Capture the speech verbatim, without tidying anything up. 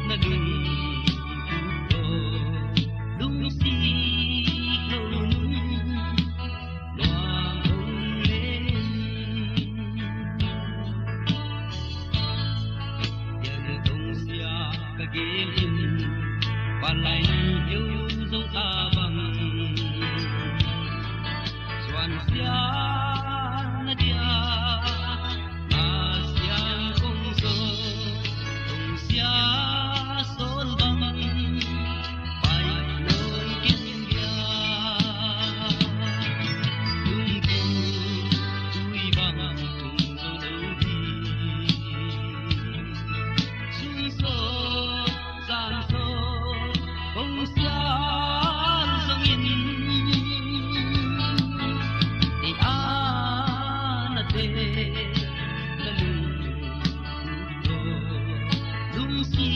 Na lungtup lungsi lo nung, nuam hong leng. Yan tong sia ka gen in, palai ni hiu zong a bang. Suan sia na dia, a siang kong so, tong sia sol bang, pai noi kin dia. Lungtup tui bang tung zo zo di. Sung so, sang so, kong siang zong in. Ni a na te, na lungtup lungsi